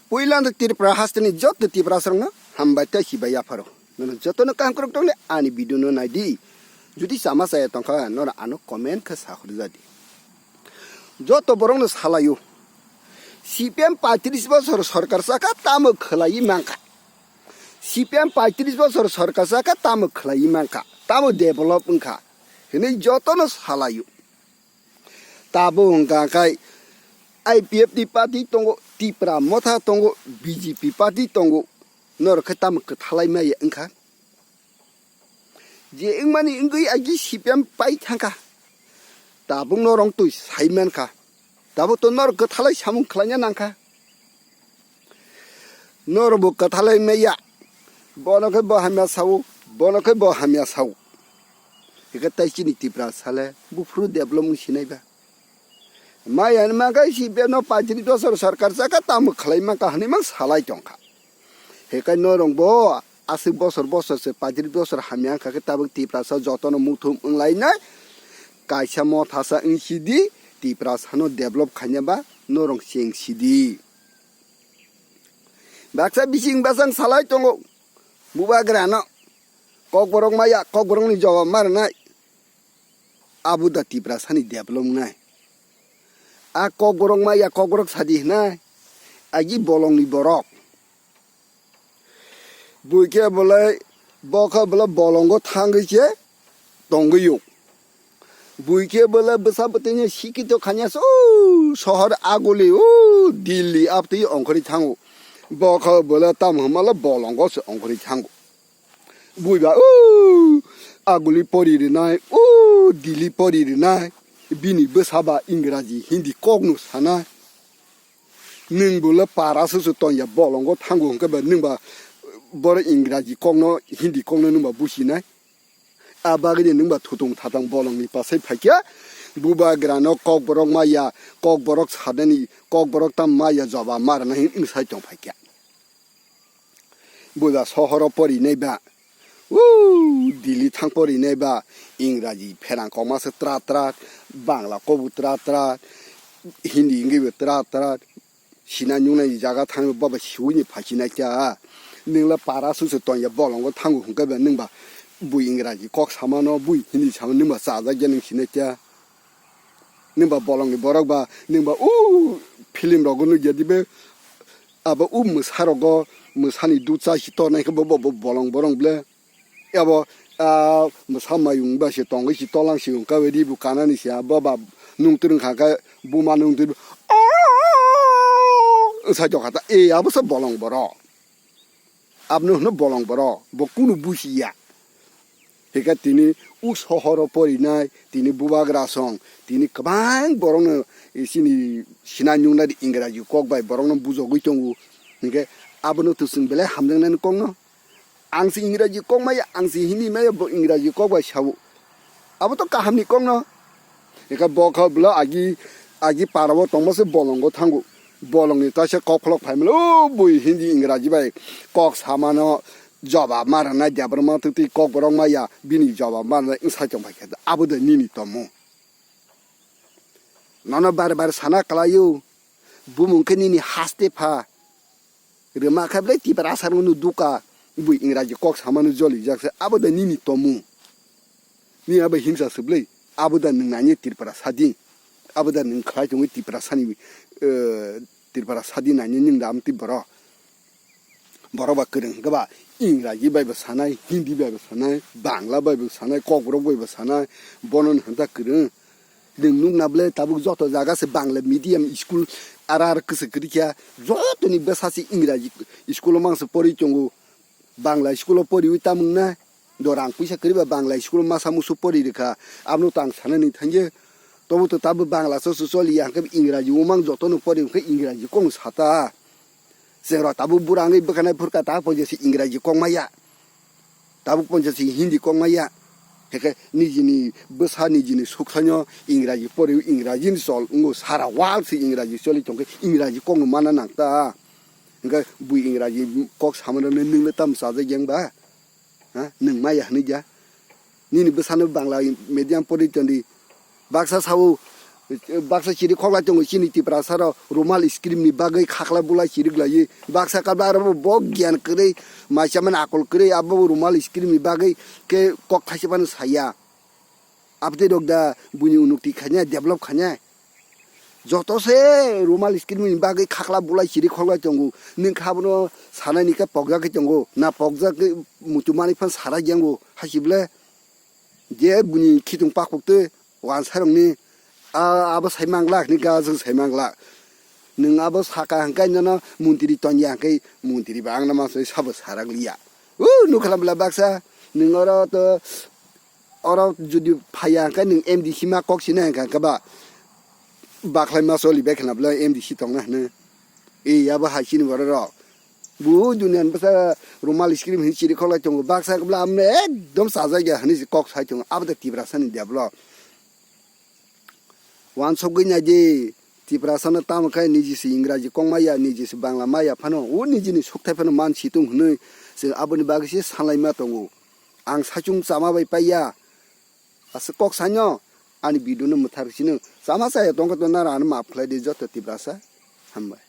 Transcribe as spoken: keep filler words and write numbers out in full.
Puila no Tripura hasteni joto Tiprasarokno hambai tei chibai yapharo. Nono jotono kaham kwrwng tongni ani video no naidi. Jodi chama chaya tongkha, nono ano comment khe sakhorjadi. Joto borokno salaio. C P M paitris bosor sorkar chakha, tamo khwlaiwi mankha. C P M paitris bosor sorkar chakha, tamo khwlaiwi mankha, tamo develop wngkha hinwi jotono salaio. Tabuk hwnkha khai I P F ni party tongo, Tipra Motha tongo, B J P party tongo, norok khe tamo kwthalai maya wngkha? Je wngmani wngwi agi C P M pai thangkha, tabuk norok twi sai mankha, tabuk to norok kwthalai samung khlaina nangkha. Norok bo kwthalai maya, bono khe bo hamya sao, bono khe bo hamya sao. Hikhe tai chini Tiprasa le buphuru develop wng sinai ba? Maya ni mankha C P M no paitris bosor sorkar chakha, tamo khlai mankha hinwi mang salai tongkha. Hikhe norok bo aswk bosor bosor se paitris bosor hamya wngkha khe tabuk Tiprasa jotono muthum wnglainai. Kaisa Mothasa wng sidi, Tiprasa no develop khaina ba norok cheng sidi. Baksa bising bwsang salai tongo, bubagrano kokborok maya, kokborokni jobab ma rwnai. Abo da Tiprasani develop wngnai. A kokborok maya, kokborok sadi hwnai, agi bolongni borok. Buikhe bolai, bokha bolai bolongo thangwi se tongwi o. Buikhe bwla bwsa bwtwino sikito khanya se, o sohor aguli, o Delhi abtwi ongkhorwi thango. Bokha bwla tamo hwnmala bolongo se ongkhorwi thango. Buiba, o aguli pori rwnai, o Delhi pori rwnai. Bini bwsa ba Ingraji, Hindi kokno sanai. Nwng bwla para susu tongya bolongo thango hwnkhe ba nwng ba boro Ingraji kokno, Hindi kokno nwng ba businai. A bagwino nwng ba thutung thatang bolongni pasai phaikha, bubagrano kokborok maya, kokborok sanani, kokborok tamo maya joba ma rwna hinwi wngsai tong phaikha. Buiba sohoro porinai ba, o Delhi thang porinai ba, Ingraji pherang kokma se trat trat, Bangla kobu trat trat, Hindi wngwi bo trat trat. Sina nungnai jaga thangwi bobo siwini phaisinai kha. Nwngla para susu tongya bolongo thango hwnkhe ba nwngba bui Ingraji kok samano, bui Hindi samano nwngba chajakya nwng sinai kha. Nwngba bolongni borok ba nwngba o film rogo nukya dibe abo o mwsa rogo mwsani dud chai si tornai khe bo bo bolong borong ble. Abo, ah, bwsa mayung ba se tongwi se tolang se wngkha, ribu kanani se abo ba nungtwrwng kha khe buma nungtwrwng. Wngsa jokha ta, e abo se bolong borok. Abno hwno bolong borok, bo kunu busi ya. Hikhe tini o sohoro porinai, tini bubagra song, tini kwbang borokno chini sinai nungnai Ingraji kok bai borokno bujogwi tongo. Hinkhe abono to chwng belai hamjaknani kokno. Ang se Ingraji kok maya, ang se Hindi maya, bo Ingraji kok bai sao. Abo to kahamni kokno. Eka bo kha bwla agi, agi parao tongma se bolongo thango. Bolongni taisa kok pholok phaimano, o bui Hindi Ingraji bai kok samano jobab ma rwnai Debbarma twtwi kok borok maya, bini jobab ma rwnai wngsa tong bai khe. Abo de nini tomo. Nono bare bare sana kwlaio. Bumung khe nini haste pha. Rwma khe belai Tiprasa rwngno duka, bui Ingraji kok samano jolijak se, abo da nini tomung. Ni abo himsa se belai, abo da nwng nani Tripura sadi, abo da nwng khlai tongwi Tripura sani, eh, Tripura sadi nani nwng da amtwi borok. Borok ba kwrwng hwnkhe ba Ingraji bai bo sanai, Hindi bai bo sanai, Bangla bai bo sanai, Kokborok bai bo sanai, bono hwnta kwrwng. Nwng nukna bwle tabuk joto jaga se Bangla medium school ara ar kwswk kwrwi kha, jotoni bwsa se Ingraji school o mangsa pori tongo, Bangla school o poriwi tamung na, do rang puisa kwrwi ba Bangla school o masa musu pori rwkha, abono to ang sanani thangya, tobo to tabuk Bangla so se choliya hwnkhe Ingraji o mang jotono pori hwnkhe Ingraji kokno sata. Chwng rok tabuk bura wngwi bwkhanai phurkha, ta poisa se Ingraji kok maya, tabuk poisa se Hindi kok maya. Hekhe nijini bwsa, nijini suksaino Ingraji poriwi Ingrajini chol wngo, sara world se Ingraji choli tongkhe Ingraji kokno mana nang ta. Hwnkhe bui Ingraji kok samanrokno nwngno tamo chajakya wngba? Ha? Nwng maya hwnwi kha. Nini bwsano Bangla medium pori tondi. Baksa sao, Baksa chiri khoklai tongo chini Tiprasa rok rumal screen ni bagwi khakla bulai chiri glaiwi. Baksa kabla aro bo gyan kwrwi, maisa mani akol kwrwi, abo rumal screen ni bagwi khe kok thaisa phano saya. Abtwi rok da buini unukti khainai, develop khainai. Joto se rumal screen ni bagwi khakla bulai chiri khoklai tongo. Nwng kha bono sanai ni khe pokjagwi tongo. Na pokjagwi muchung manwi phano sara yango hasible. Je buini khitung pakuk twi wansarokni a-, abo sai manglak hwnwi gajang sai manglak. Nwng abo saka hwnkhe nono montri tongya hwnkhe montri bo angno ma soi sabo sarak liya. O nukha bwla baksa nwng oro to, oro jodi phaiya hwnkhe nwng M D C ma kok sinai hwnkha hwnkhe ba bakhlai ma choli bai khwna bwla M D C tongna hwno. E abo hai chini borok rok. Bo duniani bwsa rumal screen hwnwi chiri khoklai tongo. Baksa bwla amno ekdom chajak ya hwnwi se kok sai tongo. Abo de Tiprasa ni develop. Wansokgwi nai di, Tiprasa no tamo khe niji se Ingraji kok maya, niji se Bangla maya phano, o niji ni sukthai phano man si tong hwnwi se aboni bagwi se sanlai ma tongo. Ang saichung chama bai paiya. Aswk kok saino ani video no mwthar sino. Chama chaya tongkha to nara ano maaf khlai di joto Tiprasa. Hambai.